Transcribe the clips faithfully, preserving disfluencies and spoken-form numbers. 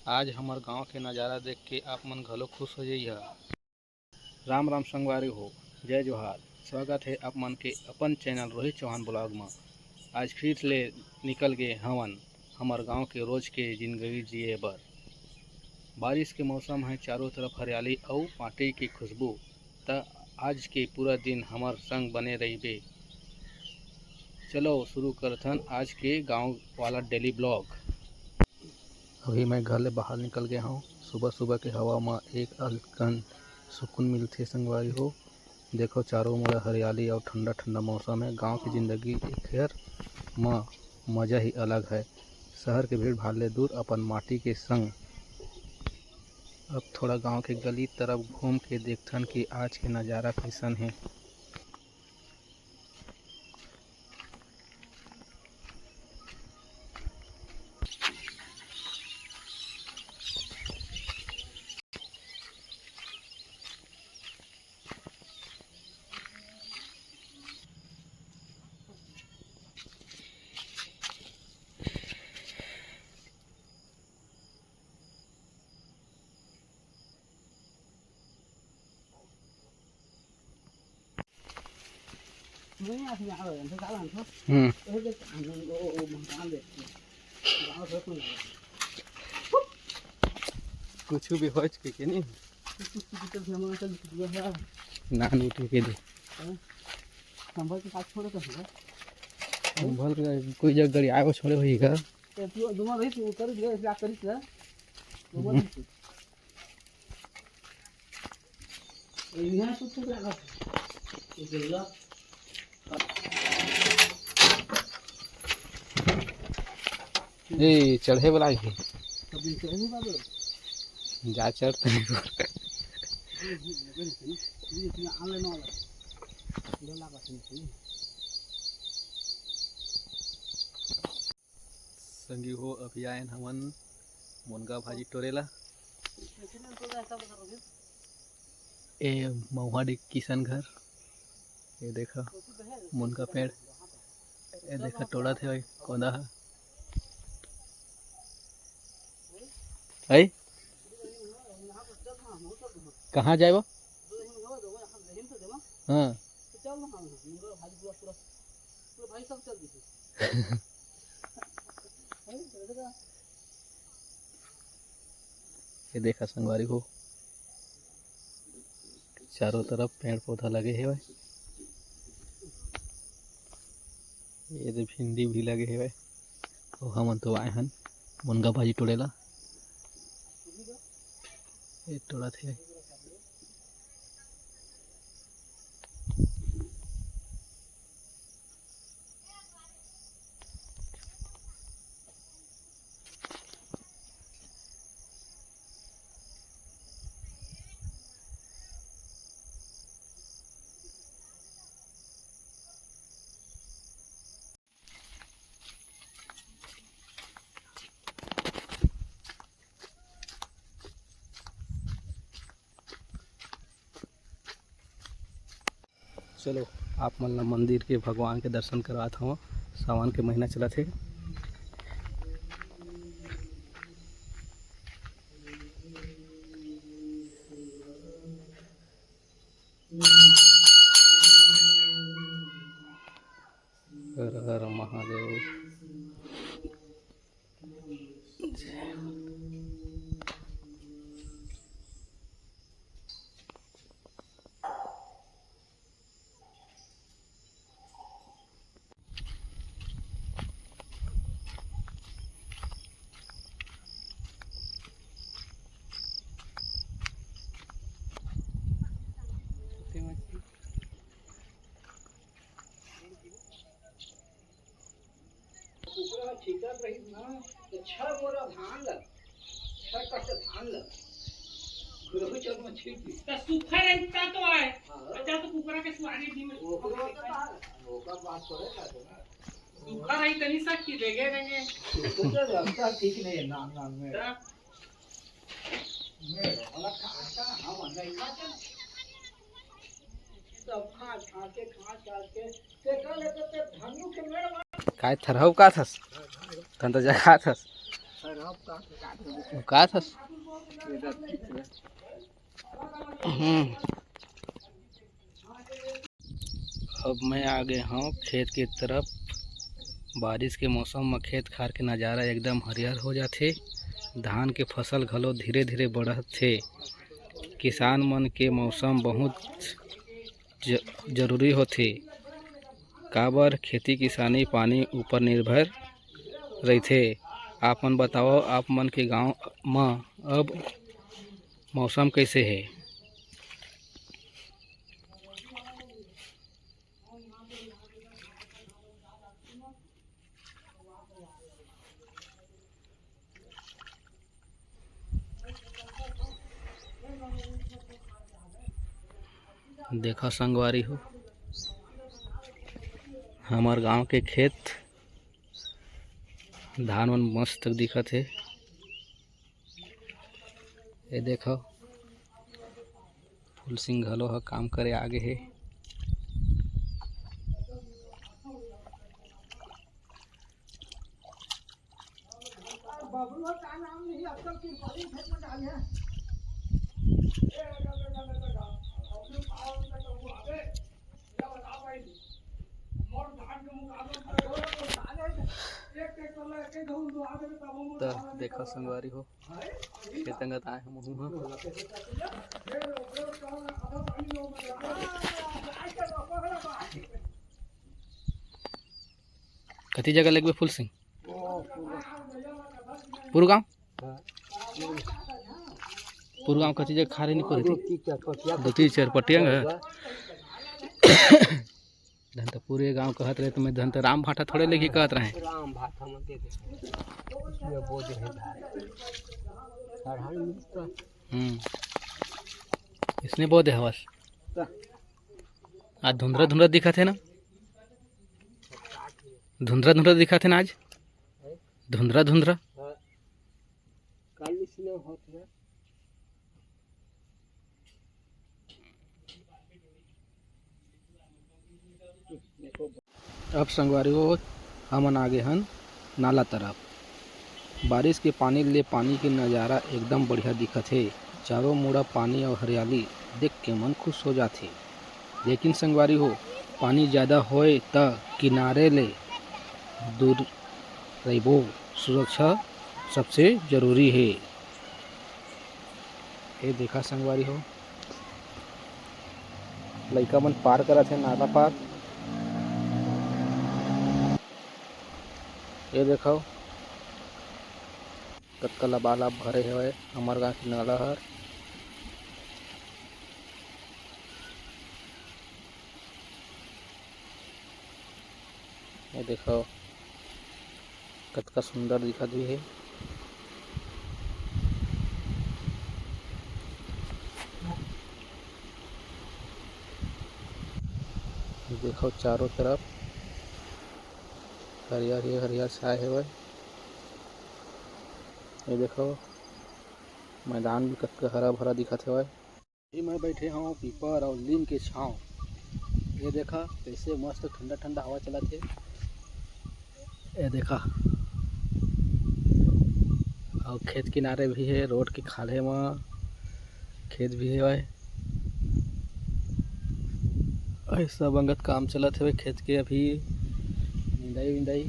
आज हमर गांव के नजारा देख के आप मन घलो खुश हो जइहा। राम राम संगवारी हो, जय जोहार। स्वागत हे आप मन के अपन चैनल रोहित चौहान ब्लॉग म। आज फिर ले निकल गे हवन हमर गांव के रोज के जिंदगी जिए बर। बारिश के मौसम हे, चारों तरफ हरियाली अउ माटी के खुशबू। त आज के पूरा दिन हमर संग बने रहिबे। चलो शुरू करथन आज के गांव वाला डेली ब्लॉग। अभी मैं घर ले बाहर निकल गया हूँ। सुबह सुबह के हवा म एक अलगन सुकून मिलथे संगवारी हो। देखो चारों मुड़ा हरियाली अउ ठंडा ठंडा मौसम है। गांव की जिंदगी एक घर म मजा ही अलग है। शहर के भीड़ भाड़ ले दूर अपन माटी के संग। अब थोड़ा गांव के गली तरफ घूम के देखथन कि आज के नजारा कैसन है। हम्म। कुछ भी हो चुके के नहीं। नान उठे के दे। संभल के साथ छोड़े तो है। संभल के कोई जगह गड़ी आए वो छोड़े होई का? तो तू दोनों रही, तू कर दिया, इसलिए आप करी क्या? दोनों रही। ए, चढ़े वाला ही। जा चढ़ते हैं। संगी हो, अभी आयन हमन मुनगा भाजी टोरे ला। ए महुआ डी किशन घर, ये देखा मुनगा पेड़, ये देखा टोड़त हे भाई कोंदा हा। आई कहाँ जाए वो? हाँ। ये देखा संगवारी हो, चारों तरफ पेड़ पौधा लगे हेवय। ये दे भिंडी भी लगे हेवय। अउ हमन तो आए हन मुनगा भाजी टोड़े ला। ये टोड़त हे। चलो, आप मन ला मंदिर के भगवान के दर्शन करवात हवं। सावन के महीना चलत हे। हर हर महादेव। कुकरा छींकत रहिस ना, त छह बोरा धान ल, छह कट्टा धान ल, गुरहु चल म छींक दिस। त सूखा रहिस त तो आय। हाँ। अच्छा, तो कुकरा के सुआरी भी में ओकर बात, ओकर बात थोड़े करते ना। सूखा रही तनी सा की रेगे रेगे। तो रास्ता ठीक नहीं है, नाम नाम में। त काय थरहव का थस? तन तो जगा थस। का थस? हम्म। अब मैं आ गए हौं खेत के तरफ। बारिश के मौसम म खेत खार के नज़ारा एकदम हरियर हो जाथे। धान के फसल घलो धीरे-धीरे बढ़त हे। किसान मन के मौसम बहुत ज-, जरूरी होथे, काबर खेती किसानी पानी ऊपर निर्भर रहिथे। आप मन बतावव, आप मन के गांव म अब मौसम कइसे हे? देखा संगवारी हो, हमर गांव के खेत, धान मन मस्त दिखत हे। ये देखो, फूल सिंह घलो ह काम करे आगे हे। त देखा संगवारी हो, खेत अंगत आए हम हूँ। कति जगह लगबे फूल सिंह? पूरा गांव? पूरा गांव कति जगह खारे नहीं पड़ती। दो तीन चार पटिया है। धन तो पूरे गांव कहत रहे, तुम्हें धन तो राम भाटा थोड़े लेके कहत रहे। राम भाटा मन के दे। ये बोझ है धान। हर हाल मिलता। हम्म। इसने बोझ है बस। आज धुंधरा धुंधरा दिखत हे ना? धुंधरा धुंधरा दिखत हे ना आज? धुंधरा धुंधरा। अब संगवारी हो, हमन आगे हन नाला तरफ। बारिश के पानी ले पानी के नजारा एकदम बढ़िया दिखत हे। चारों मुड़ा पानी अउ हरियाली देख के मन खुश हो जाथे। लेकिन संगवारी हो, पानी ज्यादा होए त किनारे ले दूर रहिबो। सुरक्षा सबसे जरूरी हे। ये देखा संगवारी हो, लइका मन पार करत हे नाला पार। ये देखो, कतका लबालब भरे हवय हमर गांव के नाला हर। ये देखो, कतका सुंदर दिखत भी हे। ये देखो, चारों तरफ हरियर ही हरियर छाए हवय। ये देखो, मैदान भी कतका हरा भरा दिखत हवय। अभी मैं बैठे हौं पीपर अउ लीम के छांव। ये देखा, कैसे मस्त ठंडा ठंडा हवा चलत हे। ये देखा, अउ खेत किनारे भी हे, रोड के खाल्हे म खेत भी हवय। अउ सब अंगत काम चलत हवय खेत के, अभी निंदाई विंदाई।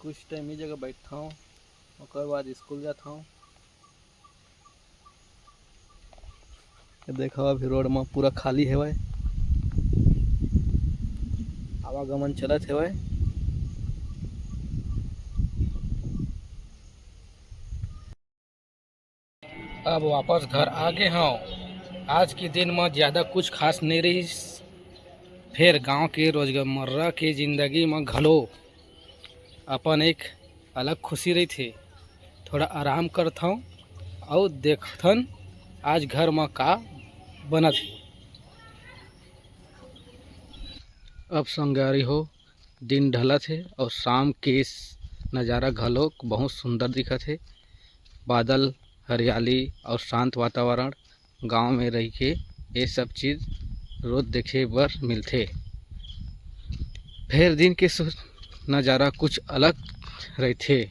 कुछ टाइम ई जगह बैठथौं, ओकर बाद स्कूल जाथौं। ये देखो, अभी रोड म पूरा खाली हेवय, आवागमन चलत हेवय। अब वापस घर आ गे हंव। आज के दिन म ज्यादा कुछ खास नइ रहिस, फेर गांव के रोजमर्रा के जिंदगी म घलो अपन एक अलग खुशी रहिथे। थोड़ा आराम करथंव अउ देखथन आज घर म का बनत हे। अब संगवारी हो, दिन ढलत हे अउ शाम के स-, नजारा घलोक बहुत सुंदर दिखत हे। बादल, हरियाली अउ शांत वातावरण, गांव में रहिके ये सब चीज रोज देखे बर मिलथे। फेर दिन के सु-, नजारा कुछ अलग रहिथे।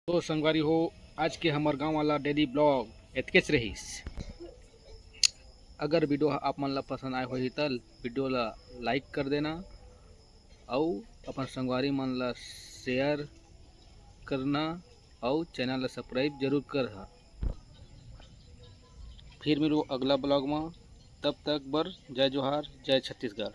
तो संगवारी हो, आज के हमर गांव वाला डेली ब्लॉग एतकेच रहिस। अगर वीडियो आप मन ला पसंद आए होही त वीडियो ला लाइक कर देना, अउ अपन संगवारी मन ला शेयर करना, अउ चैनल ला सब्सक्राइब जरूर करहा। फिर मिलबो अगला ब्लॉग में, तब तक बर जय जोहार, जय छत्तीसगढ़।